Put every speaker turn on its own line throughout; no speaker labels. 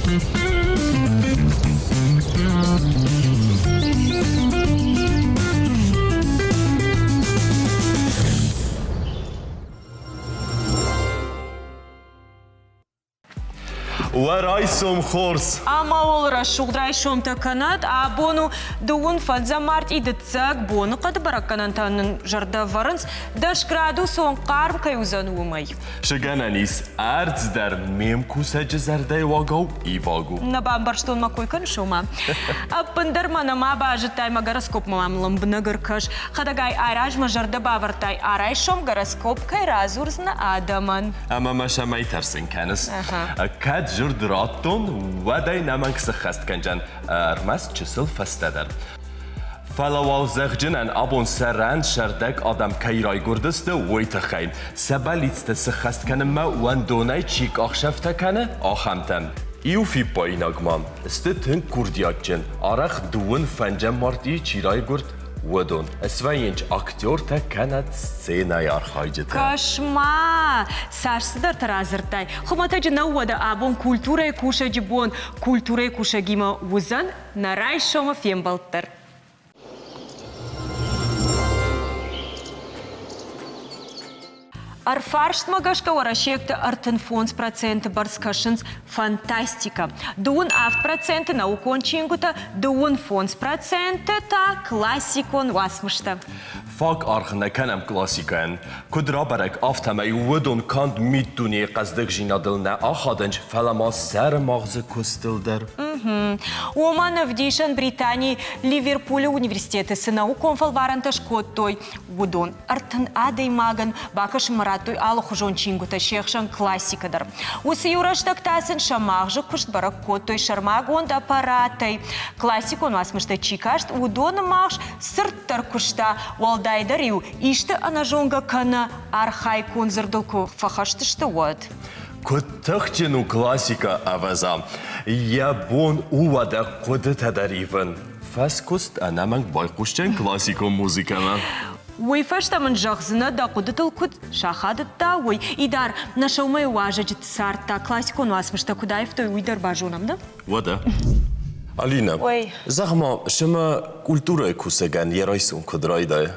Уӕ райсом хорз!
Ӕмӕ уыл рӕсугъд райсомтӕ кӕнӕд. Абон у дыууын фӕндзӕм мартъи дыццӕг. Боныхъӕды бӕрӕггӕнӕнтӕ нын зӕрдӕ вӕрынц, дӕсградусон хъарм кӕй уыдзӕн, уымӕй.
Цы гӕнӕн ис, ӕрдз дӕр ме мкусӕджы зӕрдӕйы уагау иваг у.
Нӕ бамбӕрстон мӕ кой кӕныс, ома. Ӕппындӕр мӕ нӕма базыдтай, мӕ гороскопмӕ мӕм лӕмбынӕг ӕркӕс. Хӕдӕгай айразмӕ зӕрдӕ бавӕрдтай, а-райсом гороскоп кӕй радзурдзынӕ адӕмӕн.
Ӕмӕ мӕ цӕмӕй тӕрсын кӕныс? Кӕд дзырд радтон, уӕд ӕй нӕмӕнг сыххӕст кӕндзӕн, ӕрмӕст чысыл фӕстӕдӕр. Фӕлӕ уал зӕгъджынӕн абон сӕрӕн сӕрдӕг адӕм кӕй райгуырдысты, уый тыххӕй. Сӕ бӕллицтӕ сыххӕст кӕнынмӕ уӕндонӕй чи къахсӕфтӕ кӕны, ахӕмтӕ. Иу фиппаинаг ма, сты тынг курдиатджын, арӕх дыууын фӕндзӕм мартъийы чи райгуырд, уыдон свӕййынц актертӕ кӕнӕ сценӕйы архайджытӕ.
Кӕс-ма, цас цыдӕртӕ радзырдтай. Хуымӕтӕджы нӕу уӕдӕ абон культурӕйы кусӕджы бон. Культурӕйы кусӕгимӕ уыдзӕн нӕ райсомы фембӕлд дӕр. Ӕрфарстмӕ гӕсгӕ уӕрӕсейӕгты 35% бӕрц кӕсынц фантастикӕ, 37% наукон чингуытӕ, 25% та классикон уацмыстӕ.
Фаг аргъ нӕ кӕнӕм классикӕйӕн. Куыд рабӕрӕг, афтӕмӕй уыдон канд миддунейы хъӕздыгдзинадыл нӕ ахадынц, фӕлӕ ма сӕры магъзы куыстыл дӕр.
Уымӕн ӕвдисӕн Британийы Ливерпулы университеты цы наукон фӕлварӕнтӕ скодтой, уыдон. 30 адӕймагӕн бакӕсынмӕ радтой алыхуызон чингуытӕ, се хсӕн классикӕ дӕр. Уыцы иу рӕстӕг та сын сӕ магъзы куыст бӕрӕг кодтой сӕрмагонд аппаратӕй. Классикон уацмыстӕ чи каст, уыдоны магъз цырддӕр куыста, уӕлдайдӕр-иу исты ӕнӕзонгӕ кӕнӕ архаикон дзырдыл куы фӕхӕст сты, уӕд.
Куыд тыхджын у классикӕ, ӕвӕдза! Йӕ бон у уӕдӕ хъуыдытӕ дӕр ивын. Фӕскуыст ӕнӕмӕнг байхъусдзӕн классикон музыкӕмӕ.
Уый фӕстӕ мын зӕгъдзынӕ, дӕ хъуыдытыл куыд сахадыдта, уый. Идар, нӕ сӕумӕйы уазӕджы цард та классикон уацмыстӕ куыд аивтой, уый дӕр базонӕм, да?
Уӕдӕ. Алинӕ, зӕгъ-ма, цымӕ культурӕйы кусӕгӕн йӕ райсом куыд райдайы?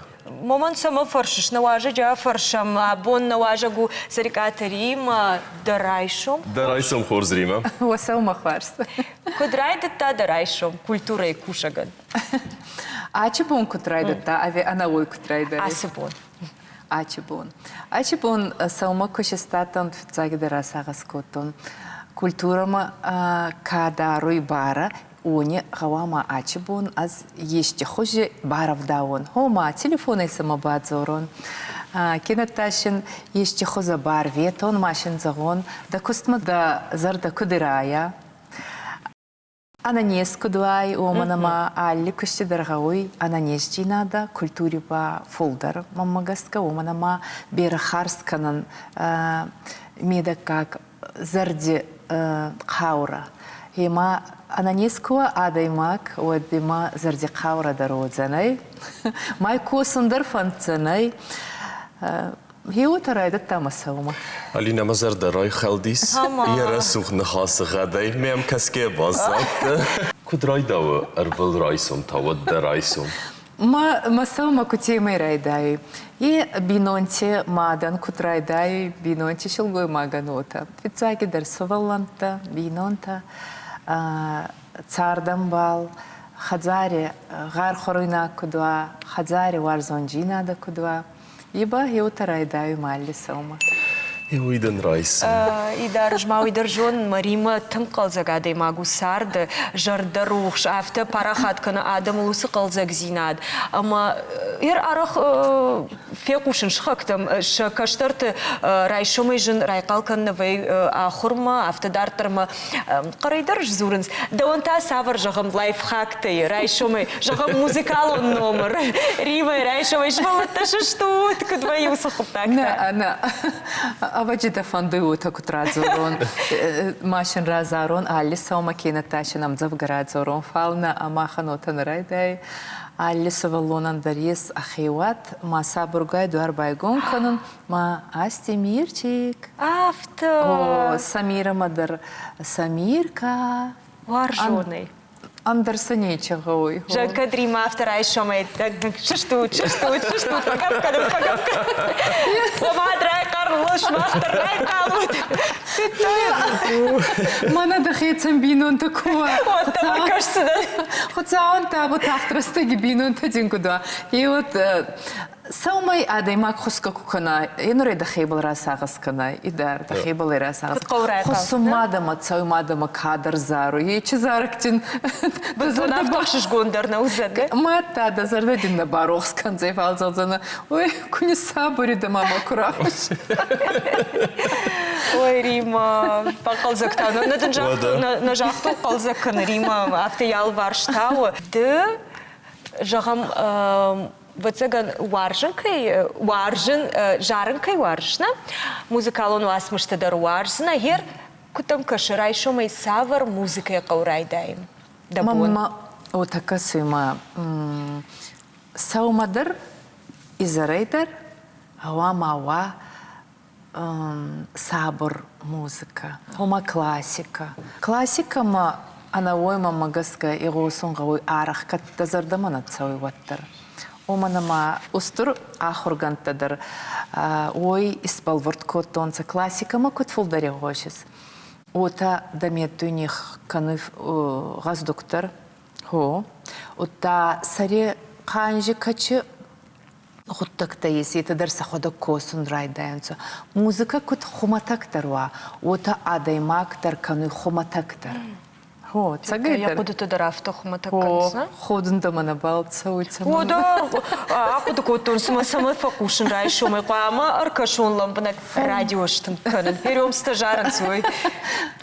Момӕн цӕмӕ фӕрсыс? Нӕ уазӕджы афӕрсӕм. Абон нӕ уазӕг у Цӕрикъаты Римӕ. Дӕ райсом
Дӕ райсом хорз, Римӕ.
Уӕ сӕумӕ хуарз.
Куыд райдыдта дӕ райсом культурӕйы кусӕгӕн?
Ачы бон куыд райдыдта, ӕви ӕнӕуой куыд райдайы?
Ацы бон.
Ачы бон. Ачы бон сӕумӕ куы сыстадтӕн, фыццагидӕр расагъӕс кодтон. Культурӕмӕ ка даруй барӕ, уони гъӕуама ачи бон ӕз ести хузи барӕвдауон. Гъома, телефонӕй сӕмӕ бадзорон, кенӕдта син ести хузӕ барветон ма син зӕгъон, дӕ кустмӕ дӕ зӕрдӕ куд ирайа, ӕнӕнез куд уай, уомӕн ӕма алли кусти дӕр гъӕуй ӕнӕнездзийнадӕ, культури ба фулдӕр, мӕнмӕ гӕсгӕ, уомӕн ӕма берӕ харз кӕнӕн медӕггаг зӕрди хъаурӕ. Ема ӕнӕнез ку уа адӕймаг, уӕд имӕ зӕрди хъаурӕ дӕр уодзӕнӕй, май косун дӕр фӕнддзӕнӕй. Гъеуотӕ райдӕдта мӕ сӕумӕ.
Алинӕ, мӕ зӕрдӕ райхӕлдис, йӕ рӕсугъд ныхасы гъӕдӕй мӕм кӕсгӕ баззадтӕ. Куыд райдауы ӕрвылрайсом та уӕд дӕ райсом?
Мӕ, мӕ сӕумӕ кутемӕй райдайуй? Е бийнонти мадӕн куд райдайуй, бийнонти силгоймагӕн уотӕ. Фиццагидӕр сувӕллӕнттӕ, бийнонтӕ, цардӕмбал, хӕдзари гъар хуӕруйнаг куд уа, хӕдзари уарзондзийнадӕ куд уа, Е ба еутӕ райдайуй малли сӕумӕ.
Уый дын райсом.
Идар, ма уый дӕр зонын, Маримӕ тынг хъӕлдзӕг адӕймаг у царды, зӕрдӕрухс, афтӕ парахат кӕны адӕмыл уыцы хъӕлдзӕгдзинад. Ӕмӕ ер арӕх фехъусын сыхӕгтӕм, сӕ кӕстӕрты райсомӕй зын райхъал кӕнын вӕййы ахуырмӕ, афтӕ дарддӕрмӕ хъӕрӕй дӕр сдзурынц. Дӕуӕн та цавӕр, зӕгъӕм, лайфхактӕй райсомӕй, зӕгъӕм, музыкалон номыр, Римӕй райсомӕй сывӕллӕттӕ сыстут, куыд вӕййы уыцы хъуыддӕгтӕ?
Нӕ, нӕ. Ӕвӕджи дӕ фӕндуй уотӕ куд радзорон, ма син разарон алли сӕумӕ кенӕ та син ӕмдзӕвгӕ радзорон, фал нӕ махӕн уотӕ нӕ райдай. Алли сувӕллонӕн дӕр ес ӕхеуат, ма сабургай дуар байгон кӕнун, ма Астемирчик.
Афтӕ.
О, Самирӕмӕ дӕр Самирка.
Уарзонӕй.
Ӕндӕр сӕ нечи гъӕуй.
Зӕгъгӕ, Римӕ афтӕ райсомӕй сыстут, сыстут, сыстут, фӕгӕпп кӕнут, фӕгӕпп кӕнут. Мад райхъал, сымах дӕр райхъал ут.
Мӕнӕ дӕхецӕн бийнонтӕ ку уа.
Уӕдта кӕсдзынӕн.
Хуцауӕн табу тагъд рӕстӕги бийнонтӕ дин куд уа. И вот Сӕумӕй адӕймаг хусгӕ ку кӕна, е нурӕй дӕхебӕл расагъӕс кӕнай, идар дӕхебӕл ӕй расагъӕс. Хуссун ма дӕмӕ цӕуй ма дӕмӕ кадӕр заруй, ечи зарӕгтин
дӕ зӕрдӕ ӕхсызгон дӕр нӕ уыдзӕн.
Мадта дӕ зӕрдӕ дин нӕ барохс кӕндзӕй, фал зӕгъдзӕнӕ, ой, ку ниссабури дӕ мама ку рахуссай.
Ой, Рима, бахъӕлдзӕг та. Нӕ дын загътон, нӕ загътон хъӕлдзӕг кӕны Рима, афтӕ йӕ алыварс тауы. Ды, зӕгъӕм, ӕвӕццӕгӕн, уарзын кӕй уарзын, зарын кӕй уарзыс, нӕ? Музыкалон уацмыстӕ дӕр уарздзынӕ. Гъер куыд дӕм кӕсы, райсомӕй цавӕр музыкӕйы хъӕуы райдайын дӕ бон?
Маммӕ уотӕ кӕсуй ма сӕумӕ дӕр, изӕрӕй дӕр гъӕуама уа сабур музыкӕ, гъома классикӕ. Классикӕмӕ ӕнӕуой мӕмӕ гӕсгӕ игъосун гъӕуй арӕх, кӕд дӕ зӕрдӕмӕ нӕ цӕуй, уӕддӕр. Уомӕн ӕма устур ахургӕндтӕ дӕр уой исбӕлвурд кодтонцӕ, классикӕмӕ куд фулдӕр игъосис, уотӕ дӕ меддуйне кӕнуй гъӕздугдӕр. Гъо. Удта сӕри хъанзи кӕчи гъуддӕгтӕ ес, етӕ дӕр сӕхуӕдӕг косун райдайунцӕ. Музыкӕ куд хумӕтӕгдӕр уа, уотӕ адӕймаг дӕр кӕнуй хумӕтӕгдӕр. Гъо,
цӕгӕйдӕр. Йӕ хъуыдыты дӕр афтӕ хуымӕтӕг кӕныс, нӕ?
Ходун дӕмӕ нӕбал цӕуй цӕмӕн.
Уӕдӕ ахъуыды кодтон, цымӕ цӕмӕ фӕхъусын райсомӕй хъуамӕ ӕркӕсон лӕмбынӕг радио стынг кӕнын. Перемстӕ зарынц уый.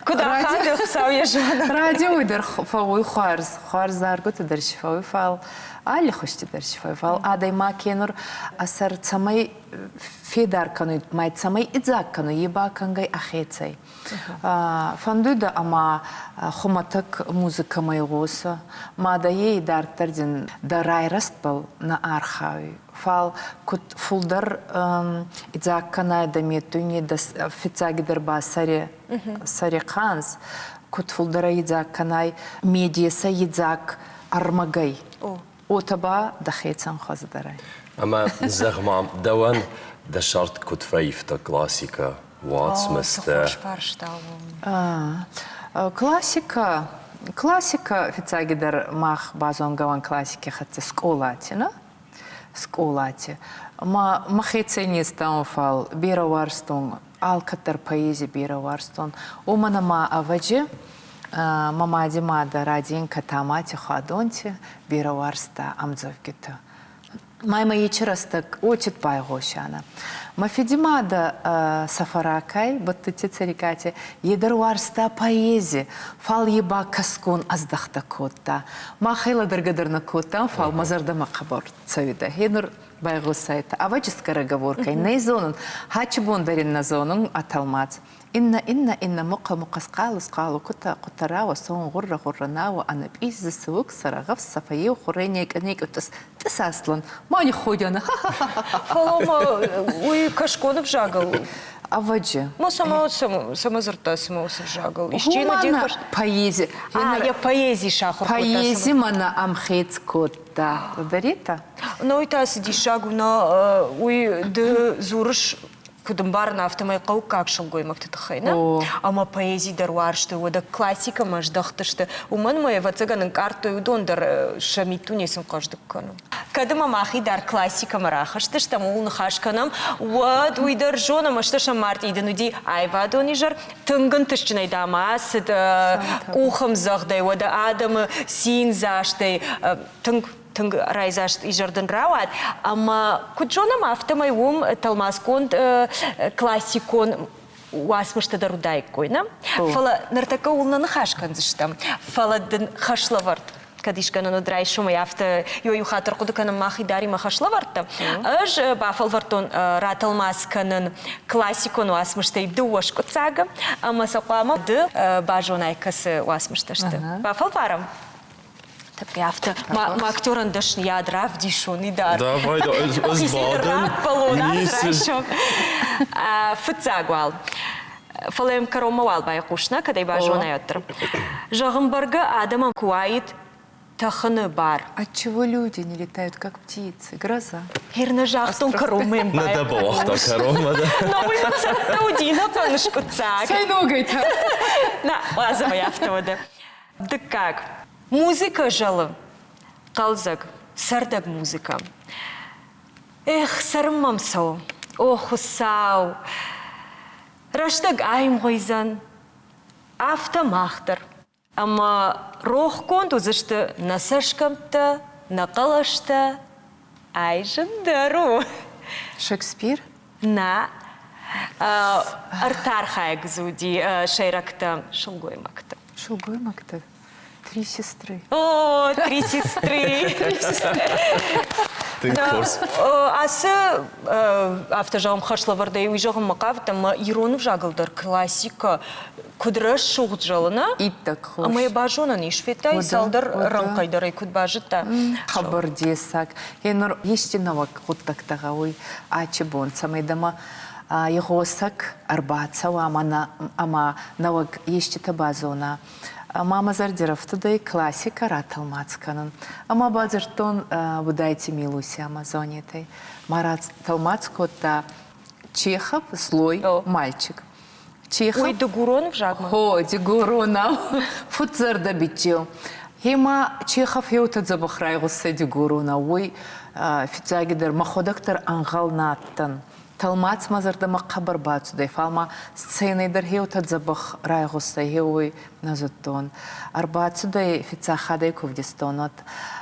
Куыд ахады Хуыцау йӕ зонӕг.
Радио дӕр фӕууй хуарз, хуарз заргутӕ дӕр си фӕууй, фал алли хузти дӕр си фӕууй, фал адӕймаг ке нур ӕ сӕр цӕмӕй федар кӕнуй, ма цӕмӕй идзаг кӕнуй, е ба кӕнгӕй ӕхецӕй. Фӕндуй дӕ ӕма хумӕтӕг музыкӕмӕ игъосӕ, ма дӕ е идарддӕр дин дӕ райрӕзтбӕл нӕ архайуй. Фал куд фулдӕр идзаг кӕнай дӕ меддуйне, дӕ фиццагидӕр ба сӕри, сӕри хъанз, куд фулдӕр идзаг кӕнай медесӕ идзаг ӕрмӕгӕй, уотӕ ба дӕхецӕн хуӕздӕр ӕй.
Ӕмӕ зӕгъ-ма, дӕуӕн дӕ сӕрд куд фӕивта классикӕ, уацмыстӕ?
Классикӕ, классикӕ фиццагидӕр мах базонгӕ уӕн классики хӕццӕ скъолати, нӕ? Скъолати. Ма мӕхецӕй не стаун, фал берӕ уарзтон алкӕддӕр поэзи берӕ уарзтон. Уомӕн ӕма ӕвӕджи мӕ мади мадӕ Радинка Тамати хуӕдонти берӕ уарзта ӕмдзӕвгитӕ. Ма имӕ ечи рӕстӕг уотид байгъосианӕ. Мӕ фиди мадӕ Сафаракай, Бӕттити Цӕрикъати, е дӕр уарзта поэзи, фал е ба кӕсгон ӕздӕхтӕ кодта. Мах ӕй лӕдӕргӕ дӕр нӕ кодтам, фал мӕ зӕрдӕмӕ хъӕбӕр цӕуидӕ. Гье нур байгъосайтӕ. Ӕвӕджи скороговоркӕй нӕ зонун, хачи бон дӕр ин нӕ зонун, а тӕлмац. Инна, инна, инна мухъа мухъасхъалу схъалу кута къутарауа сон гъурра гъурранауа анапъиззы сыук сарагъав сафаеу хъурей некъа некъа тъыс тъыс аслан ма нихходяна ха-ха-ха.
Фӕлӕ ма уый кӕсгон ӕвзагыл
Ӕвӕджи.
Ма цӕмӕ цӕмӕ дзырдта цымӕ уыцы ӕвзагыл? Исчи
Мӕнӕ поэзи.
А, йӕ поэзи сахуыр кодта.
Поэзи мӕнӕ ӕмхец кодта. Дарита?
Ну, уый та цы диссаг у, нӕ уый ды дзурыс куыд ӕмбарын, афтӕмӕй хъӕуккаг сылгоймӕгты тыххӕй, нӕ? Ӕмӕ поэзи дӕр уарзтой, уӕдӕ классикӕмӕ здӕхтысты. Уымӕн ӕмӕ, ӕвӕццӕгӕн, ӕнкъардтой уыдон дӕр сӕ миддуне сын хъӕздыг кӕны. Кӕд ӕмӕ махи дӕр классикӕмӕ рахызтыстӕм, ууыл ныхас кӕнӕм, уӕд уый дӕр зонӕм, ӕстӕсӕм мартъи дын уыди аивадон изӕр, тынг ӕнтыстджынӕй дам ацыд къухӕмдзӕгъдӕй, уӕдӕ адӕмы циндзастӕй тынг тынг райдзаст изӕр дын рауад. Ӕмӕ куыд зонӕм, афтӕмӕй уым тӕлмацгонд классикон уацмыстӕ дӕр уыдаиккой, нӕ? Фӕлӕ ныртӕккӕ ууыл нӕ ныхас кӕндзыстӕм. Фӕлӕ дын хӕслӕвӕрд кӕд искӕнӕн уыд райсомӕй, афтӕ иу хатт ӕрхъуыды кӕнын мӕхи даримӕ хӕслӕвӕрдтӕ. Ӕз бафӕлвӕрдтон ратӕлмац кӕнын классикон уацмыстӕй дыууӕ скъуыддзагы, ӕмӕ сӕ хъуамӕ ды базонай, кӕцы уацмыстӕ сты. Бафӕлварӕм? Афтӕ ма актерӕн дӕсныйад равдисон и дӕр.
Давай, да, ӕз бадын.
Раппӕлон ацы райсом. Фыццаг уал. Фӕлӕ йӕм кӕронмӕ уал байхъус, нӕ, кӕд ӕй базонай, уӕддӕр. Зӕгъын, бӕргӕ адӕмӕн куы уаид тӕхыны бар.
Отчего люди не летают, как птицы? Гроза.
Хер нӕ загътон кӕронмӕ йын
Нӕ дӕ бауагъта кӕронмӕ дӕ.
Но уый цӕттӕ уыди нӕхъӕн скъуыддзаг.
Цӕй ногӕй та?
Нӕ, уадзӕм ӕй афтӕ уӕдӕ. Дыккаг. Музыкӕ зӕлы. Хъӕлдзӕг, цӕрдӕг музыкӕ. Эх, цӕрын мӕм цӕуы. О, Хуыцау! Рӕстӕг аимгъуыйдзӕн. Афтӕ мах дӕр. Ӕмӕ рохгонд уыдзысты нӕ цӕсгӕмттӕ, нӕ хъӕлӕстӕ. Ай зындӕр у.
Шекспир?
Нӕ. Ӕртархайӕг дзы уыди сӕйрӕгтӕ сылгоймӕгтӕ.
Сылгоймӕгтӕ? Три сестры.
О, три сестры.
Три сестры.
Тынг хорз.
Ацы афтӕ зӕгъӕм хӕслӕвӕрдӕй уый зӕгъынмӕ хъавыд ӕмӕ ирон ӕвзагыл дӕр классикӕ куыд рӕсугъд зӕлы, нӕ?
Иттӕг хорз.
Ӕмӕ йӕ базонӕн ис, федтай цалдӕр рӕнхъӕй дӕр ӕй куыд базыдта.
Хъӕбӕр дессаг. Гъенур ести нӕуӕг гъуддӕгтӕ гъӕуй ачи бон, цӕмӕй дӕмӕ игъосӕг ӕрбацӕуа ӕма нӕуӕг еститӕ базона. Ӕма мӕ зӕрди рӕфтудӕй классикӕ ратӕлмац кӕнун. Ӕма бадзурдтон Будайти Милусиамӕ зонетӕй. Ма ратӕлмац кодта Чехов «Злой мальчик».
Чехов... Уый дыгурон ӕвзагмӕ?
Хо, дигоронау. Фудзӕрдӕ биччеу. Гъема Чехов еутӕ дзӕбӕх райгъуссӕй дигоронау. Уой фиццагидӕр мӕхуӕдӕг дӕр ӕнгъӕл нӕ адтӕн. Тӕлмац мӕ зӕрдӕмӕ хъӕбӕр бацудӕй, фал ма сценӕй дӕр еутӕ дзӕбӕх райгъуссӕй, еуой нӕ зудтон. Ӕрбацудӕй фиццаг хатт ку вдистон, уӕд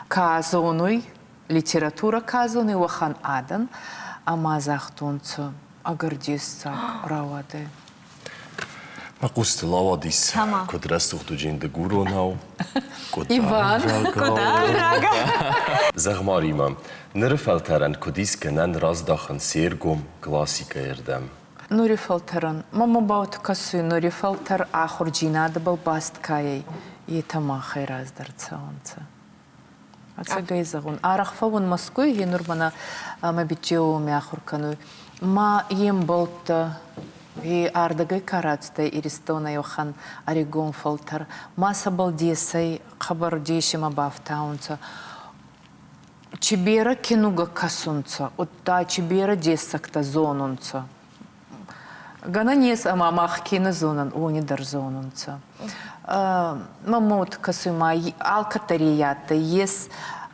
ка зонуй, литературӕ ка зонуй, уӕхӕн адӕн, ӕма загътонцӕ, ӕгӕр дессаг рауадӕй.
Мӕ хъустыл ауадис, куыд рӕсугъд уыди дыгуронау.
Иван.
Куыд
Зӕгъ-ма, Римӕ, ныры фӕлтӕрӕн куыд ис гӕнӕн раздахын се ргом классикӕйы рдӕм?
Нури фӕлтӕрӕн. Мӕмӕ баут кӕсуй, нури фӕлтӕр ахурдзийнадӕбӕл баст ка ӕй, етӕ махӕй раздӕр цӕунцӕ. Ӕцӕгӕй зӕгъун, арӕх фӕуун Мӕскуй, гъенур мӕнӕ мӕ биччеу уоми ахур кӕнуй. Ма е мбӕлттӕ, е ардӕгӕй ка рацудӕй Иристонӕй уӕхӕн ӕригон фӕлтӕр, ма сӕбӕл десӕй, хъӕбӕр десимӕ бафтаунцӕ. Чи берӕ кинугӕ кӕсунцӕ, удта чи берӕ дессӕгтӕ зонунцӕ. Гӕнӕн ес ӕма мах ке нӕ зонӕн, уони дӕр зонунцӕ. Мӕмӕ уот кӕсуй ма алкӕддӕр е адтӕй, ес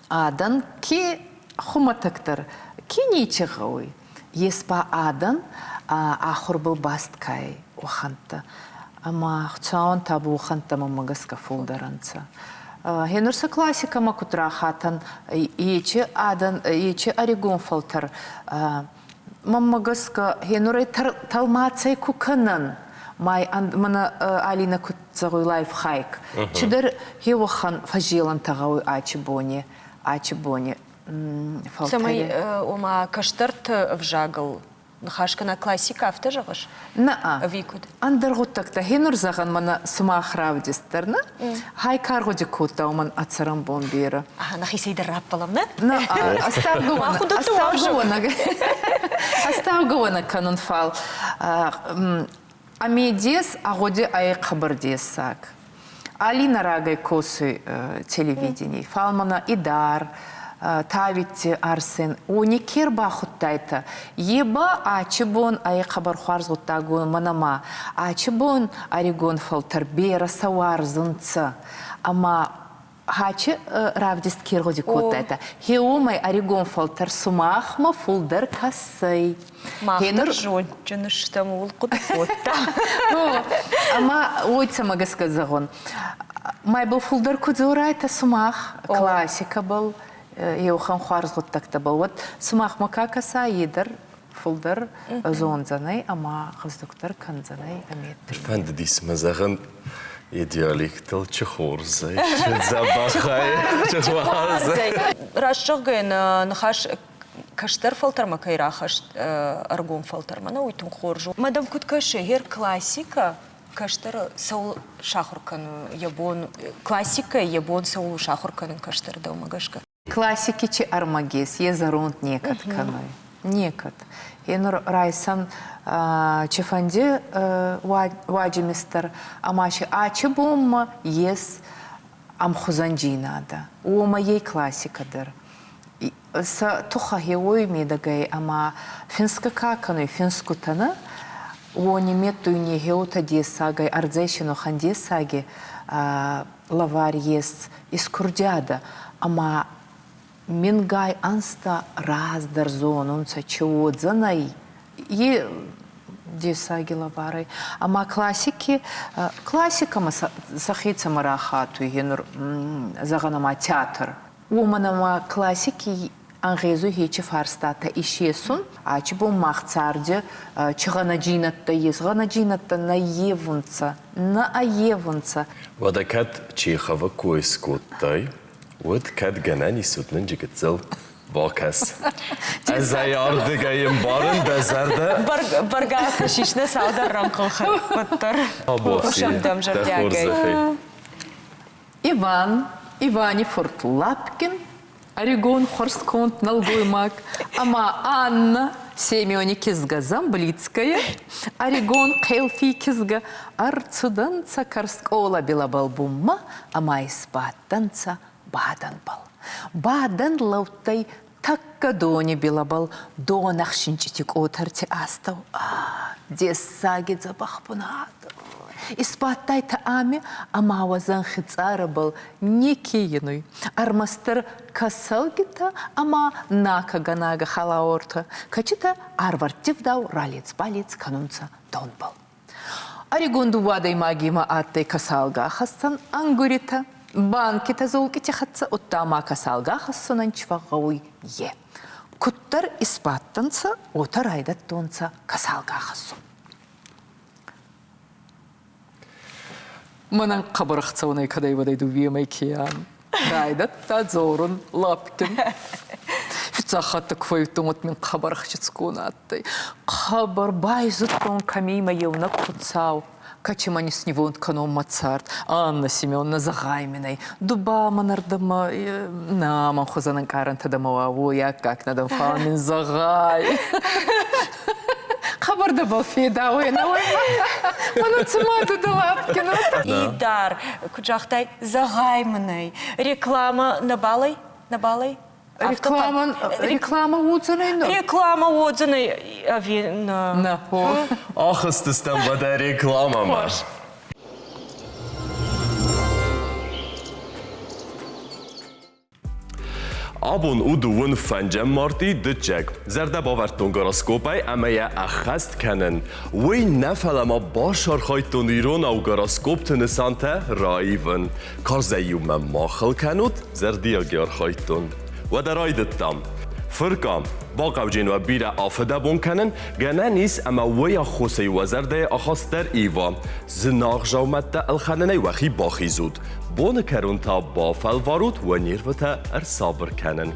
адӕн ке хумӕтӕгдӕр, ке нечи гъӕуй, ес ба адӕн ахурбӕл баст ка ӕй, уӕхӕнттӕ. Ӕма Хуцауӕн табу уӕхӕнттӕ мӕмӕ гӕсгӕ фулдӕр ӕнцӕ. Гъенур сӕ классикӕмӕ куд рахатӕн, ечи адӕн, ечи ӕригон фӕлтӕр Мӕнмӕ гӕсгӕ, гъенурӕй тӕлмацӕй ку кӕнӕн, май мӕнӕ Алинӕ куд зӕгъуй лайфхайк, чидӕр гъеуӕхӕн фӕззелӕнтӕ гъӕуй ачи бони, ачи бони.
Цӕмӕй, ома, кӕстӕрты ӕвзагыл ныхас кӕна классикӕ, афтӕ зӕгъыс?
Нӕ.
Ӕви куд?
Ӕндӕр гъуддӕгтӕ. Гъенур зӕгъӕн, мӕнӕ сумах равдист дӕр, нӕ? Хай ка ргъуди кодта, уомӕн ӕ цӕрӕнбон берӕ.
Ага, нӕхицӕй дӕр раппӕлӕм, нӕ?
Нӕ, ӕстаугӕ кӕнун, фал Амедес агъуди ӕй хъӕбӕр дессаг. Алина рагӕй косуй телевидений, фал мӕнӕ Идар, Тавитти Арсен, уони ке рбахудтайтӕ, е ба ачи бон ӕй хъӕбӕр хуарз гъуддаг мӕнӕ ма ачи бон ӕригон фӕлтӕр берӕ сӕ уарзунцӕ ӕма Хачи равдист ке ргъуди кодтайтӕ, хе уомӕй ӕригон фӕлтӕр сумахмӕ фулдӕр кӕсӕй.
Мах дӕр зондджын стӕм, ууыл хъуыды кодта.
Ӕма уой цӕмӕ гӕсгӕ зӕгъун. Майбыл фулдӕр ку дзорайтӕ сумах классикӕбӕл, еухан хуарз гъуддӕгтӕбӕл, уӕд сумахмӕ ка кӕса, е дӕр фулдӕр зондзӕнӕй ӕма гъӕздугдӕр кӕндзӕнӕй ӕмед.
Фӕндыдис мӕ зӕгъын, йӕ диалектыл чи хорзӕй, чи дзӕбӕхӕй, чи хуарзӕй.
Раст зӕгъгӕйӕ, нӕ ныхас кӕстӕр фӕлтӕрмӕ кӕй рахӕст ӕргом фӕлтӕрмӕ, нӕ уый тынг хорз у. Мадам куыд кӕсы, гъер классикӕ? Кӕстӕры цӕуыл сахуыр кӕны йӕ бон, классикӕйы йӕ бон цӕуыл у сахуыр кӕнын кӕстӕры дӕумӕ гӕсгӕ?
Классики чи ӕрмӕг ес, е зӕронд некӕд кӕнуй. Некӕд. Е нур райсӕн чифӕнди уаджимистр ӕма си ачи бонмӕ ес ӕмхузӕнджийнадӕ. Уомӕ ей классикӕ дӕр. Сӕ тухӕ хеуой медӕгӕй ӕма финсгӕ ка кӕнуй, финсгутӕ нӕ, уони меддуйне хеутӕ дессагӕй, ӕрдзӕй синохӕн дессаги лӕвар ес искурдиадӕ ӕма мингай ӕнзтӕ раздӕр зонунцӕ, чи уодзӕнӕй, е дессаги лӕварӕй. Ӕма классики, классикӕмӕ сӕхецӕмӕ рахатуй нур, зӕгъӕн, ӕма театр. Уомӕн ӕма классики ӕнгъезуй хечи фарстатӕ исесун. Ачи бон мах царди чи гъӕнӕджийнӕдтӕ ес, гъӕнӕджийнӕдтӕ нӕ ййевунцӕ, нӕ ӕййевунцӕ.
Уӕдӕ кӕд Чеховы кой скодтай, уӕд кӕд гӕнӕн ис, уӕд нын гыццыл бакӕс. Ӕз ӕй ардыгӕй ӕмбарын дӕ зӕрдӕ.
Бӕргӕ фӕсис нӕ цалдӕр рӕнхъыл уӕддӕр. Хъусӕм дӕм зӕрдиагӕй.
Иван, Ивани фурт Лапкин, ӕригон хуӕрзконд нӕлгоймаг ӕма Анна, Семёни кизгӕ Замблицкая, ӕригон Хъелфий кизгӕ ӕрцудӕнцӕ Карскъола билӕбӕл бунмӕ ӕма исбадтӕнцӕ бадӕнбӕл. Бадӕн лӕудтӕй тӕккӕ дони билӕбӕл донӕхсинчъити къотӕрти астӕу. Дессаги дзӕбӕх бунат. Исбадтайтӕ ами ӕма уӕ зӕнхи цъарӕбӕл неке енуй. Ӕрмӕстдӕр кӕсӕлгитӕ ӕма накӕгӕнагӕ хӕлаортӕ, кӕчитӕ арвӕрттивдау ралец-балец кӕнунцӕ донбӕл. Ӕригон дууӕ адӕймагемӕ адтӕй кӕсалгӕ хӕссӕн ӕнгуритӕ, банкитӕ золкъити хӕццӕ, удта ма кӕсалгӕ хӕссунӕн чи фӕгъгъӕуй, е. Куддӕр исбадтӕнцӕ, уотӕ райдӕдтонцӕ кӕсалгӕ хӕссун. Мӕнӕн хъӕбӕр ӕхцӕуӕнӕй кӕдӕй-уӕдӕй дууемӕй ке ан. Райдӕдта дзорун Лапкин. Фиццаг хатт ку фӕййидтон, уӕд мин хъӕбӕр ӕхсицгон адтӕй. Хъӕбӕр байзудтон кӕми мӕ еунӕг Хуцау, кӕчи мӕ ниснивонд кӕнон мӕ цард. Анна Семеновна, зӕгъай мин ӕй, ду ба мӕнӕрдӕмӕ на мӕн хузӕн ӕнкъарӕнтӕ дӕмӕ уа, уой аккаг нӕ дӕн, фал мин зӕгъай. Хъӕбӕр дӕбӕл федауй, ӕнӕуой. Мӕнӕ цума ду дӕ Лапкин.
Идар, куд загътай, зӕгъай мын ӕй, реклама нӕбал ӕй? Нӕбал ӕй?
Реклама, реклама уодзӕнӕй нӕ?
Реклама уодзӕнӕй ӕви нӕ?
Нӕ.
Ахызтыстӕм уӕдӕ рекламӕмӕ. Абон у дыууын фӕнджӕм мартъи дыччӕг. Зӕрдӕ бавӕрдтон гороскопӕй ӕмӕ йӕ ӕххӕст кӕнын. Уый нӕ, фӕлӕ ма бацархайдтон иронау гороскопты нысантӕ раивын. Карзӕй-иу мӕ ма хыл кӕнут, зӕрдиаг архайдтон. Уӕдӕ райдыдтам. Фыркъа, бахъӕуджын уӕ бирӕ афыдӕбон кӕнын, гӕнӕн ис ӕмӕ уый аххосӕй уӕ зӕрдӕйы ахаст дӕр ива. Зынаргъ дзаумӕттӕ ӕлхӕнынӕй уӕхи бахизут. Боны кӕрон та бафӕлварут уӕ нервытӕ ӕрсабыр кӕнын.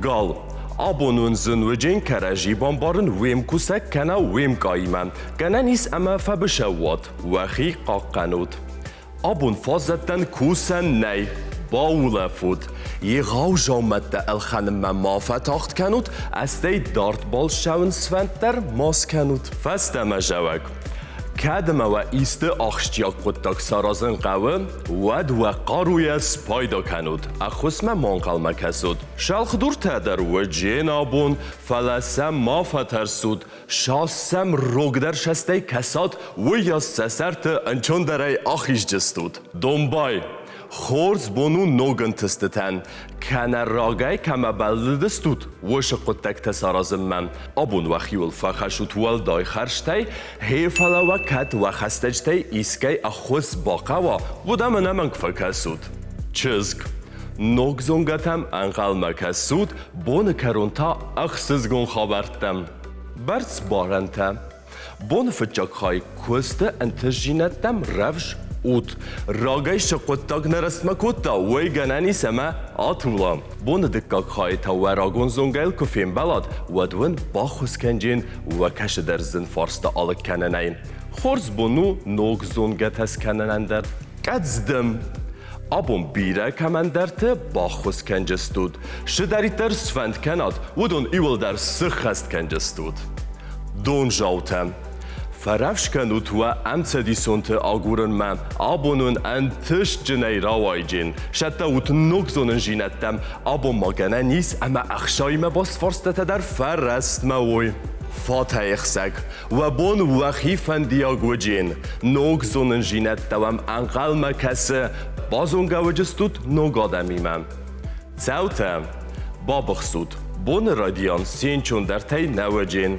Гал, абон уын зын уыджын кӕрӕдзи бамбарын уе мкусӕг кӕнӕ уе мкъаимӕ. Гӕнӕн ис ӕмӕ фӕбысӕу уат, уӕхи хъахъхъӕнут. Абон фаззӕттӕн кусӕн нӕй, баулӕфут. Егъау дзаумӕттӕ ӕлхӕнынмӕ ма фӕтагъд кӕнут, ӕстӕй дард балц сфӕнд дӕр ма скӕнут. Фӕстӕмӕ зӕгъӕг. Кӕд ӕмӕ уӕ исты ахсджиаг хъуыддаг саразын хъӕуы, уӕд уӕ хъаруйӕ спайда кӕнут, ӕххуысмӕ ма ӕнхъӕлмӕ кӕсут. Цӕлхдуртӕ дӕр уыджен абон, фӕлӕ сӕ ма фӕтӕрсут, сас сӕм рогдӕр састӕй кӕсат, уыйас сӕ сӕрты ӕнцондӕрӕй ахизджыстут. Домбай, хорз бон у ног ӕнтыстытӕн, кӕнӕ рагӕй кӕмӕ бӕллыдыстут, уыцы хъуыддӕгтӕ саразынмӕ. Абон уӕхиуыл фӕхӕссут уӕлдай хӕрзтӕй, гъе фӕлӕ уӕ кӕд уӕ хӕстӕджытӕй искӕй ӕххуыс бахъӕуа, уӕд ӕм ӕнӕмӕнг фӕкӕсут. Чызг, ног зонгӕтӕм ӕнхъӕлмӕ кӕсут, боны кӕрон та ӕхсызгон хабӕрттӕм. Бӕрцбарӕнтӕ. Боны фыццаг хай куысты ӕнтыстдзинӕдтӕм рӕвдз ут. Рагӕй цы хъуыддаг нӕ рӕстмӕ кодта, уый гӕнӕн ис ӕмӕ атула. Боны дыккаг хайы та уӕ рагон зонгӕйыл куы фембӕлат, уӕд уын баххуыс кӕнджын уӕ кӕсыдӕр зын фарста алыг кӕнынӕй. Хорз бон у ног зонгӕтӕ скӕнынӕн дӕр. Кӕдздым. Абон бирӕ кӕмӕндӕрты баххуыс кӕнджыстут. Цыдӕриддӕр сфӕнд кӕнат, уыдон иуылдӕр сыххӕст кӕнджыстут. Донзаутӕ. Фӕрӕвдз кӕнут уӕ ӕмцӕдисонты агурынмӕ. Абон уын ӕнтыстджынӕй рауайджын. Сӕттӕ ут ног зонындзинӕдтӕм. Абон ма гӕнӕн ис ӕмӕ ӕхсаимӕ баст фарстатӕ дӕр фӕрӕстмӕ уой. Фатӕйӕхсӕг. Уӕ бон уӕхи фӕндиаг уыджен. Ног зонындзинӕдтӕ уӕм ӕнхъӕлмӕ кӕсы. Базонгӕ уыджыстут ног адӕмимӕ. Цӕутӕ, бабыхсут, боны райдиан сенчондӕртӕй нӕ уыджен.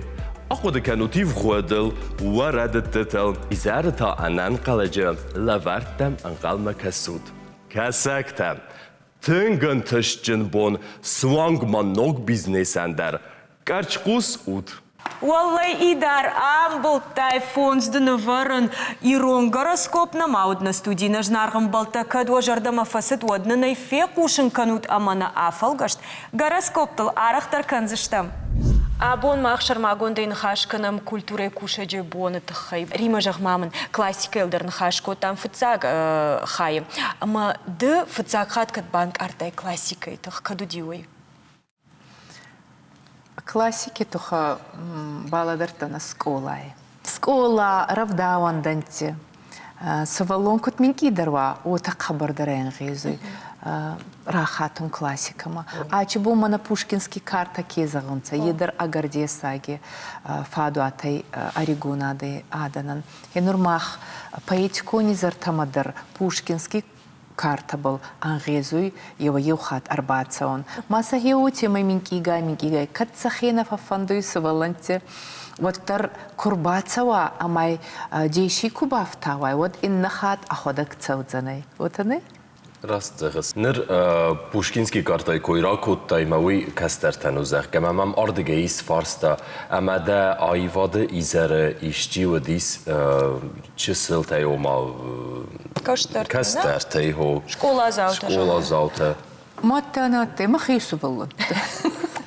Ахъуыды кӕнут ивгъуыдыл, уӕ рӕдыдтытыл, изӕры та ӕнӕнхъӕлӕджы лӕвӕрттӕм ӕнхъӕлмӕ кӕсут. Кӕсӕгтӕ, тынг ӕнтыстджын бон суанг ма ног бизнесӕн дӕр. Къӕрцхъус ут!
Уӕллӕй, Идар, амбылдтай фондз дын ӕвӕрын. Ирон гороскоп нӕма уыд нӕ студийы. Нӕ зынаргъ ӕмбӕлттӕ, кӕд уӕ зӕрдӕмӕ фӕцыд, уӕд нын ӕй фехъусын кӕнут ӕмӕ нӕ афӕлгӕст гороскоптыл арӕхдӕр кӕндзыстӕм. Абон мах сӕрмагондӕй ныхас кӕнӕм культурӕйы кусӕджы боны тыххӕй. Римӕ, зӕгъ-ма мын, классикӕйыл дӕр ныхас кодтам фыццаг хайы. Ӕмӕ ды фыццаг хатт кӕд банкъардтай классикӕйы тых, кӕд уыди уый?
Классики тухӕ балӕдӕрдтӕн скъолай. Скъола, рӕвдауӕндӕнтти сувӕллон куд минкъийдӕр уа, уотӕ хъӕбӕрдӕр ӕнгъезуй рахатун классикӕмӕ. Ачи бон мӕнӕ Пушкинский картӕ ке зӕгъунцӕ, е дӕр ӕгӕр дессаги фадуат ӕй ӕригон адӕнӕн. Е нур мах поэтикон изӕртӕмӕ дӕр Пушкинский картӕбӕл ӕнгъезуй еуӕй-еу хатт ӕрбацӕун. Ма сӕ уотемӕй минкъийгай-минкъийгай, кӕд сӕхе нӕ фӕффӕндуй сувӕллӕнтти, уӕддӕр ку рбацӕуа ӕма деси ку бафтауай, уӕд иннӕ хатт ӕхуӕдӕг цӕудзӕнӕй. Уотӕ не?
Раст зӕгъыс. Ныр Пушкинский картӕй кой ракодтай мӕ уый кӕстӕртӕн у, зӕгъгӕ, мӕ мӕм ардыгӕй ис фарста, ӕмӕ дӕ аивады изӕры исчи уыдис чысылтӕй, ома кӕстӕртӕй, хо.
Скъоладзаутӕ.
Скъоладзаутӕ.
Мадта нӕ адтӕй мӕхе сувӕллӕнттӕ.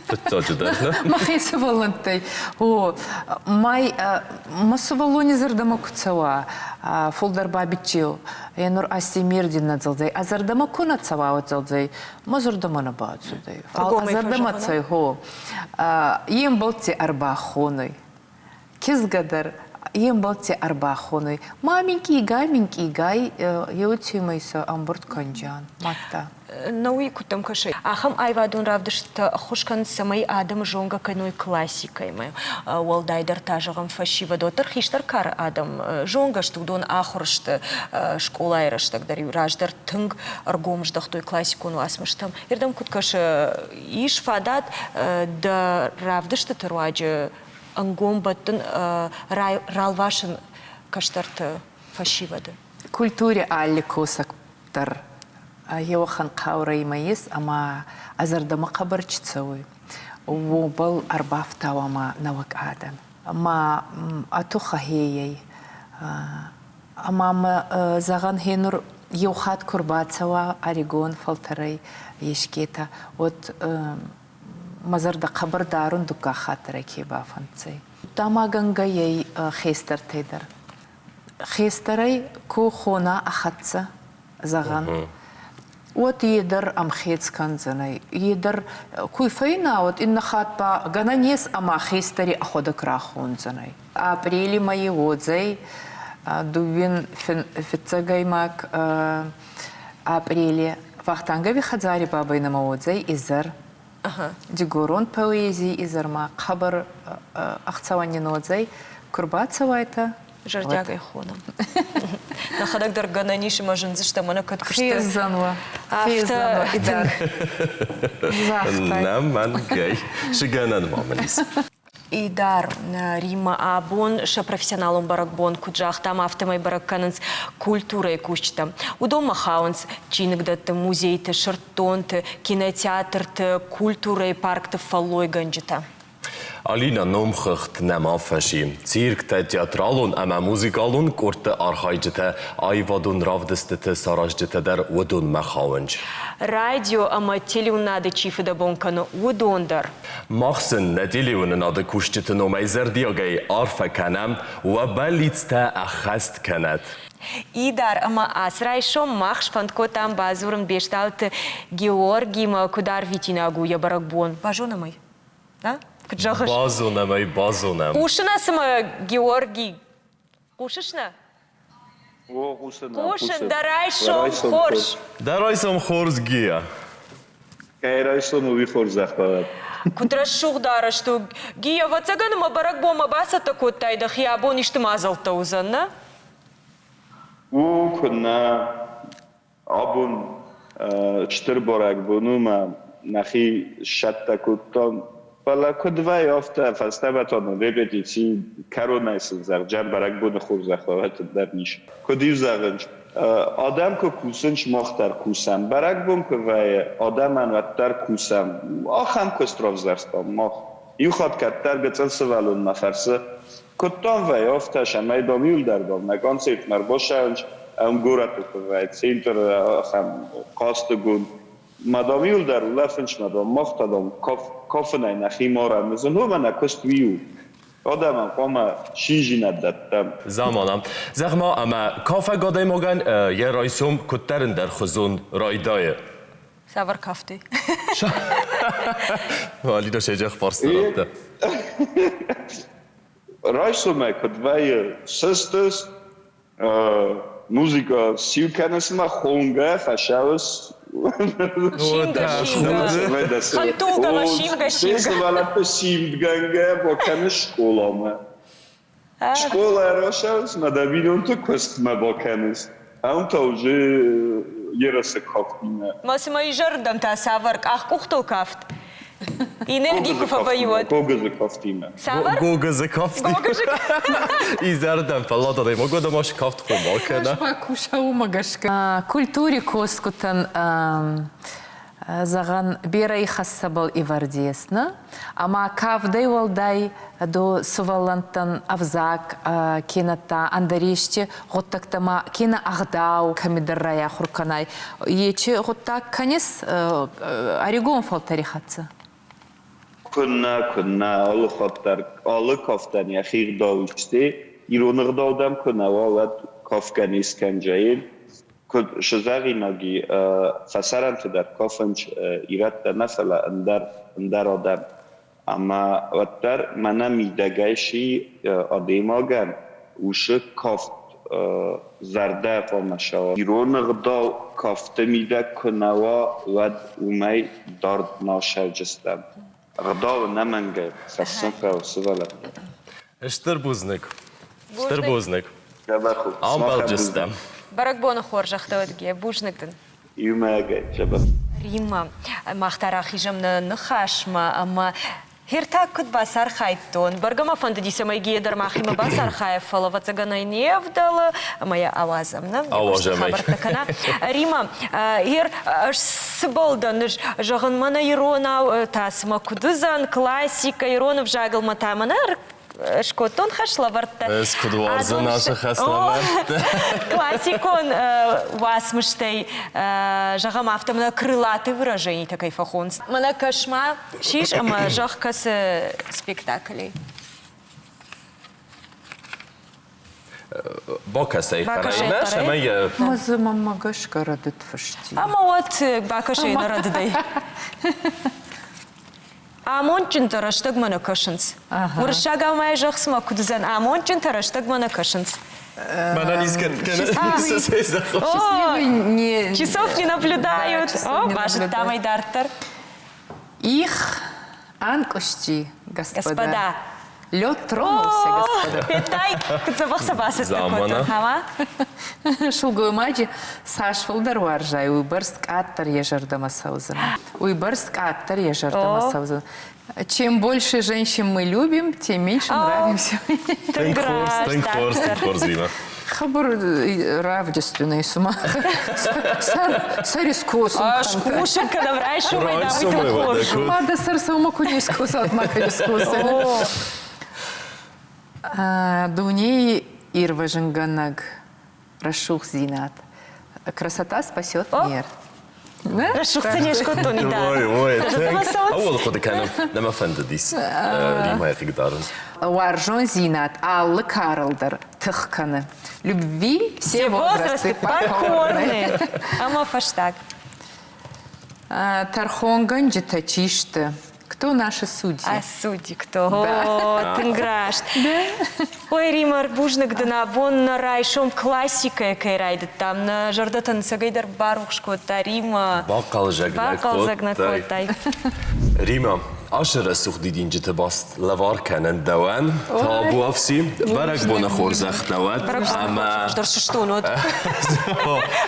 Фыццаджыдӕр, нӕ?
Мӕхе сувӕллӕнттӕй. О, май мӕ сувӕллони зӕрдӕмӕ ку цӕуа, фулдӕр ба биччеу, е нур Астемир дин нӕ дзӕлдзӕй, а зӕрдӕмӕ ку нӕ цӕуа, уӕд дзӕлдзӕй, мӕ зӕрдӕмӕ нӕ бацудӕй. Фал ӕ зӕрдӕмӕ цӕй, хо. Е мбӕлтти ӕрбахонуй. Кизгӕ дӕр е мбӕлтти ӕрбахонуй. Ма минкъийгай, минкъийгай еутемӕй сӕ ӕмбурд кӕнджан, мадта.
Науи куыдтӕм кӕсы, ахӕм аивадон равдыстытӕ ӕххуыс кӕнынц, цӕмӕй адӕмы зонгӕ кӕной классикӕимӕ. Уӕлдайдӕр та, зӕгъӕм, фӕсивӕд, уӕддӕр хистӕр кары адӕм зонгӕ сты, уыдон ахуыр сты скъолайы рӕстӕг дӕр-иу раздӕр тынг ӕргом здӕхтой классикон уацмыстӕм. Ирдӕм куыд кӕсы, ис фадат дӕ равдыстыты руаджы ӕнгом бӕттын, ралвасын кӕстӕрты фӕсивӕды?
Культурӕ алли косӕг дӕр еуӕхӕн хъаурӕ имӕ ес ӕма ӕ зӕрдӕмӕ хъӕбӕр чи цӕуй, уобӕл ӕрбафтауа нӕуӕг адӕн. Ӕма ӕ тухӕ хейӕй. Ӕма мӕ зӕгъӕн хе нур еу хатт ку рбацӕуа ӕригон фӕлтӕрӕй ескетӕ, уӕд мӕ зӕрдӕ хъӕбӕр дарун дуккаг хатт дӕр ке бафӕнддзӕй. Удта ма гӕнгӕй хестӕртӕй дӕр. Хестӕрӕй ку хона ӕ хӕццӕ, зӕгъӕн, уӕд е дӕр ӕмхец кӕндзӕнӕй. Е дӕр ку фӕйна, уӕд иннӕ хатт ба гӕнӕн ес ӕма хестӕри ӕхуӕдӕг рахондзӕнӕй. Апърели мӕйи уодзӕй дууин фиццӕгӕймаг апърели Вахтангови хӕдзари бабӕй нӕмӕ уодзӕй изӕр. Дигорон поэзий изӕрмӕ хъӕбӕр ӕхцӕуӕн нин уодзӕй. Ку рбацӕуайтӕ,
Зӕрдиагӕй хонӕм. Нӕхӕдӕг дӕр гӕнӕн ис ӕмӕ зындзыстӕм, ӕнӕ кӕд куысты.
Хездзӕн уӕ. Хездзӕн уӕ. Идар. Загътай.
Нӕ мӕнгӕй. Цы гӕнӕн ма мын ис?
Идар, Риммӕ абон сӕ профессионалон бӕрӕгбон, куыд загътам, афтӕмӕй бӕрӕг кӕнынц культурӕйы кусджытӕ. Уыдонмӕ хауынц чиныгдӕтты, музейты, сырддонты, кинотеатрты, культурӕйы паркты фӕллойгӕнджытӕ.
Алина номхыгъд нӕма фӕци. Цирктӕ, театралон ӕмӕ музыкалон къордты архайджытӕ, аивадон равдыстыты саразджытӕ дӕр уыдонмӕ хауынц.
Радио ӕмӕ телеуынынады чи фыдӕбон кӕны, уыдон дӕр.
Мах сын нӕ телеуынынады кусджыты номӕй зӕрдиагӕй арфӕ кӕнӕм, уӕ бӕллицтӕ ӕххӕст кӕнӕт.
Идар ӕмӕ ацы райсом мах сфӕнд кодтам бадзурын Бестауты Георгимӕ, куыд арвитинаг у йӕ бӕрӕгбон. Базонӕм ӕй. Куыд зӕгъыс?
Базонӕм ӕй, базонӕм.
Хъусын цымӕ, Георги, хъусыс нӕ?
О, хъусын.
Хъусын, дӕ райсом хорз.
Дӕ райсом хорз, Гия.
Кӕй райсом, уый хорзӕх бауӕд.
Куыд рӕсугъд арӕзт у. Гия, ӕвӕццӕгӕн мӕ бӕрӕгбонмӕ бацӕттӕ кодтай дӕхи, абон исты мадзӕлттӕ уыдзӕн, нӕ?
О, куыннӕ. Абон стыр бӕрӕгбон у мӕ нӕхи сцӕттӕ кодтам. Фӕлӕ куыд вӕййы, афтӕ фӕстӕмӕ та нын репетици кӕронӕй сын зӕгъджӕн бӕрӕгбоны хорзӕх дӕр ис. Куыд-иу зӕгъынц, адӕм куы кусынц, мах дӕр кусӕм. Бӕрӕгбон куы вӕййы, адӕмӕн уӕддӕр кусӕм. Ахӕм куыст равзӕрстам мах. Иу хатт кӕддӕр гыццыл сывӕллон мӕ фӕрсы, Куыд дам вӕййы, афтӕ цӕмӕй дам иуылдӕр дам нӕ концертмӕ ӕрбацӕуынц, ам горӕты куы вӕййы центры ахӕм хъазтыгонд. Ма дам иуылдӕр улӕфынц, ма дам мах та дам кафынӕй нӕхи марӕм. Зын уымӕн нӕ куыст уый у. Адӕмӕн хъуамӕ циндзинад дӕттӕм.
Замана. Зӕгъ-ма, ӕмӕ кафӕг адӕймагӕн йӕ райсом куыддӕр ӕндӕрхуызон райдайы?
Цавӕр кафтӕй?
Алина седжах фарста радта.
Райсомӕй куыд вӕййы, сыстыс, музыкӕ сиу кӕныс ӕмӕ хонгӕ фӕсӕуыс.
Симгӕ, симгӕ. Хӕдтулгӕмӕ симгӕ, симгӕ.
Сывӕллӕтты симдгӕнгӕ бакӕныс скъоламӕ. Скъолайӕ рацӕуынц мӕ дӕ бинонты куыстмӕ бакӕнынц. Ам та уже ерысы кафтимӕ.
Ма цымӕ изӕрырдӕм та цавӕр къах-къухтыл кафт? Энерги куы фӕвӕййы, уӕд.
Гогызы кафтимӕ.
Цавӕр?
Гогызы кафтимӕ.
Гогызы
Изӕрырдӕм фӕллад адӕймаг уӕдӕ ма скафт хъомыл кӕна.
Бакуса уымӕ гӕсгӕ. Культури косгутӕн зӕгъӕн, берӕ ихӕссӕбӕл ивӕрд ес, нӕ? Ӕма кавдӕй уӕлдай до сувӕллӕнттӕн ӕвзаг кенӕдта ӕндӕр ести гъуддӕгтӕмӕ кенӕ ӕгъдау кӕмидӕр райахур кӕнай, ечи гъуддаг кӕнис ӕригон фӕлтӕри хӕццӕ?
Куыннӕ, куыннӕ, алы хатт дӕр, алы кафтӕн йӕхи гъдау исти. Ирон ӕгъдау дӕм куы нӕ уа, уӕд кафгӕ не скӕнджӕ. Куыд сызӕгъинаги фӕсарӕнты дӕр кафынц ирӕттӕ нӕ, фӕлӕ ӕндӕр, ӕндӕр адӕм. Ӕмӕ уӕддӕр мӕнӕ мидӕгӕй си адӕймагӕн усы кафт зӕрдӕ хъуамӕ сӕуа. Ирон ӕгъдау кафты мидӕг куы нӕ уа, уӕд уымӕй дард нал сӕвджыстӕм. Ӕгъдау ӕнӕмӕнгӕй хӕссын хъӕуы сывӕллӕттӕн.
Стыр бузныг. Стыр бузныг. Амбӕлджыстӕм.
Бӕрӕгбоны хорзӕхтӕ уӕд, Гея. Бузныг дын.
Иумӕйагӕй дзӕбӕх.
Риммӕ, мах та рахизӕм нӕ ныхасмӕ ӕмӕ Хертаг куыд бацархайдтон. Бӕргӕ мӕ фӕндыди, цӕмӕй Гея дӕр махимӕ бацархайа, фӕлӕ ӕвӕццӕгӕн ӕй не ӕвдӕлы ӕмӕ йӕ ауадзӕм, нӕ?
Ауадзӕм ӕй.
Хабӕрттӕ кӕна. Римӕ, ер ӕз цыбӕл дӕн, ӕз зӕгъын, мӕнӕ иронау та цымӕ куыд уыдзӕн, классикӕ, ирон ӕвзагыл мӕ та мӕнӕ скодтон хӕслӕвӕрдтӕ.
Ӕз куыд уарзын ацы хӕслӕвӕрдтӕ.
Классикон уацмыстӕй, зӕгъӕм, афтӕ мӕнӕ крылатые выражения кӕй фӕхонынц. Мӕнӕ кӕс-ма, сис ӕмӕ зӕгъ кӕцы спектаклӕй.
Бакӕсай хъӕрӕй, нӕ, цӕмӕй
Ма дзы мӕнмӕ гӕсгӕ рӕдыд фысти.
Ӕмӕ уӕд бакӕсай нӕ рӕдыдӕй. Амондджынтӕ рӕстӕгмӕ нӕ кӕсынц. Уырыссагау ма йӕ зӕгъ, цыма куыд уыдзӕн, амондджынтӕ рӕстӕгмӕ нӕ кӕсынц.
Мӕнӕн искӕд
Часов не наблюдают. О, базыдтам ӕй дарддӕр.
Их анкъуысти, господа.
Господа.
Лед тронулся, господа.
Федтай, куыд дзӕбӕх сӕ бацӕттӕ кодтон, ӕмӕ?
Сылгоймаджы цас фылдӕр уарзай, уыйбӕрц къаддӕр йӕ зӕрдӕмӕ цӕудзӕн. Уыйбӕрц къаддӕр йӕ зӕрдӕмӕ цӕудзӕн. Чем больше женщин мы любим, тем меньше нравимся.
Тынг хорз, тынг хорз, тынг хорз, Рима.
Хабар равдисдзӕнӕй цума. Сӕр искосун.
Скусын кӕнӕм райсомӕй, дам, уый тынг хорз у.
Ма дӕ сӕр сӕумӕ куы не скусат, ма куы не скусай. Дунейы ирвӕзынгӕнӕг рӕсугъддзинад. Красота спасет мир.
Рӕсугъд не скодтон и
Ой, ой, Ауыл хъуыды кӕнын, нӕ мӕ фӕндыдис Римайы хъыгдарын.
Уарзондзинад алы карыл дӕр тых кӕны. Любви все возрасты покорны.
Ӕмӕ фӕстаг.
Тӕрхонгӕнджытӕ чи сты? Кто наши судьи?
А судьи кто? О, тынг раст. Ой, Римар, бузныг дын абон нӕ райсом классикӕйӕ кӕй райдыдтам. Нӕ зӕрдӕтӕн цӕгӕйдӕр барухс кодта Рима.
Бахъӕлдзӕг
Бахъӕлдзӕг нӕ кодтай.
Рима, ацы рӕсугъд дидинджыты баст лӕвар кӕнӕн дӕуӕн. Табуафси, бӕрӕгбоны хорзӕх дӕ уӕд.
Ӕмӕ Ӕз сыстон уӕд.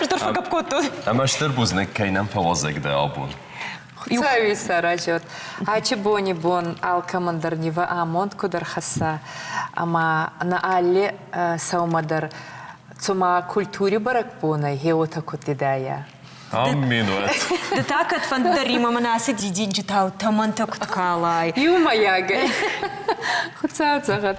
Ӕз дӕр фӕгӕпп кодтон.
Ӕмӕ стыр бузныг, кӕй нӕм фӕуазӕг дӕ абон.
Хуцауи саразӕд. Ачи бони бон алкӕмӕн дӕр нивӕ амонд куд ӕрхӕсса ӕма нӕ алли сӕумӕ дӕр цума культури бӕрӕгбонӕй хе уотӕ куд идайа.
Аммен уӕд.
Ды та кӕдфӕнды дӕр Римӕ мӕнӕ ацы дидинджытау тӕмӕнтӕ куыд калай.
Иумӕйагӕй. Хуыцау зӕгъӕд.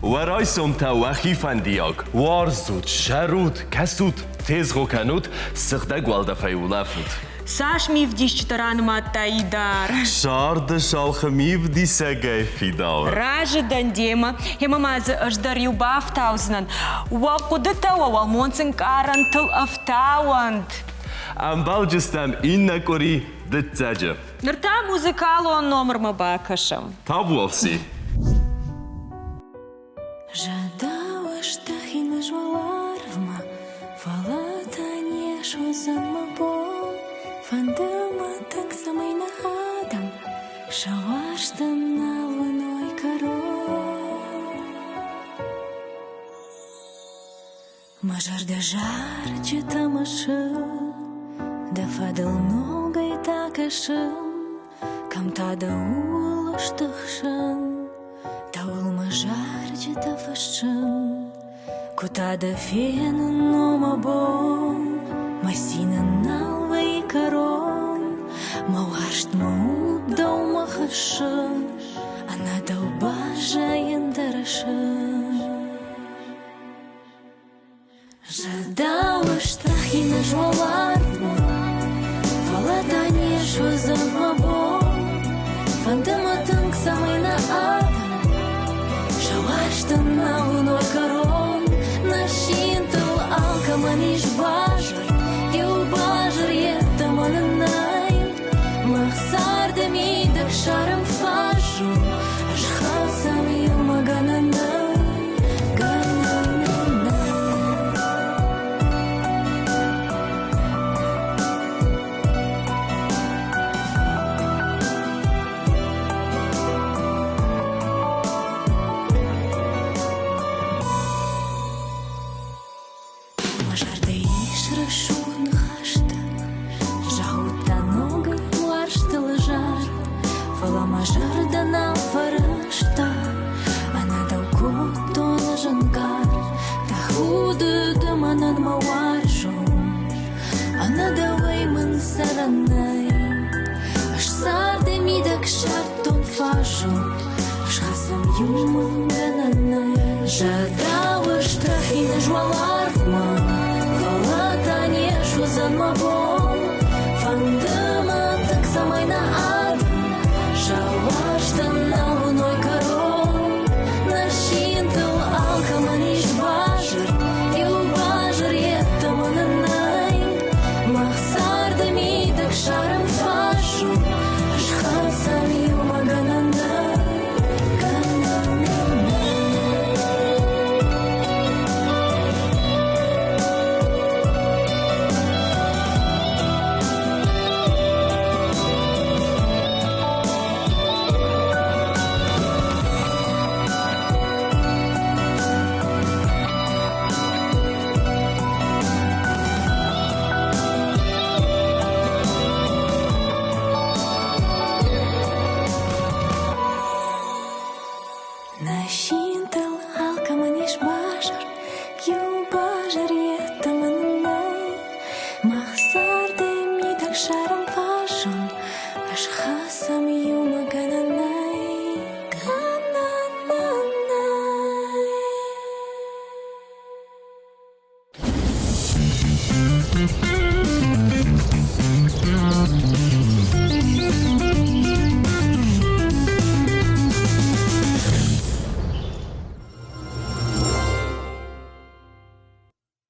Уӕ райсомтӕ уӕхи фӕндиаг, уарзут, сӕрут, кӕсут, тезгъо кӕнут, сыгъдӕг уӕлдӕфӕй улӕфут.
Цас мивдисджытӕ ранымадта Идар?
Сӕрды сӕлхы мивдисӕгӕй фидауы.
Разы дӕн демӕ, ӕмӕ ма дзы ӕз дӕр иу бафтаудзынӕн. Уӕ хъуыдытӕ уӕ уӕлмонц ӕнкъарӕнтыл ӕфтауӕнт.
Ӕмбӕлджыстӕм иннӕ къуыри дыццӕджы.
Ныр та музыкалон номырмӕ бакӕсӕм.
Табуафси.
Зӕдауӕстӕхи низ уӕларвмӕ, фӕлӕ та не суыдзӕн мӕ бон. Фӕнды мӕ тынг, цӕмӕй нӕ адӕм сӕ уарзтӕн нал уыной кӕрон. Мӕ зӕрдӕ зарджытӕ мысы, дӕ фӕдыл ногӕй та кӕсын, кӕм та дӕ ууыл стыхсын, дӕуыл мӕ зарджытӕ фыссын. Куы та дӕ фенын, о мӕ бон, мӕ цинӕн нал вӕййы кӕрон, мӕ уарзт мӕ уд дӕумӕ хӕссын, ӕнӕ дӕу баззайын дӕр сын. Зӕдауӕстӕхи низ уӕларвмӕ, фӕлӕ та не суыдзӕн мӕ бон. Фӕнды мӕ тынг, цӕмӕй нӕ адӕм сӕ уарзтӕн нал уыной кӕрон. Нӕ синтыл алкӕмӕн ис базыр, иу базыр йеддӕмӕ нын нӕй. Мах царды мидӕг сарӕм фаззон, ӕз хӕцӕм иумӕ гӕнӕн нӕй. Мӕ зӕрдӕ ис рӕсугъд ныхӕстӕ, Зӕгъут ногӕй уарзтыл зард, Фӕлӕ мӕ зӕрдӕ нал фӕрӕзта, Ӕнӕ дӕу кодтон ӕз ӕнкъард. Тӕхуды ды мӕнӕн мӕ уарзон, Ӕнӕ дӕуӕй мын цӕрӕн нӕй. Ӕз царды мидӕг ссардтон фаззон, Ӕсхӕцӕм иумӕ гӕнӕн нӕй. Зӕрдӕ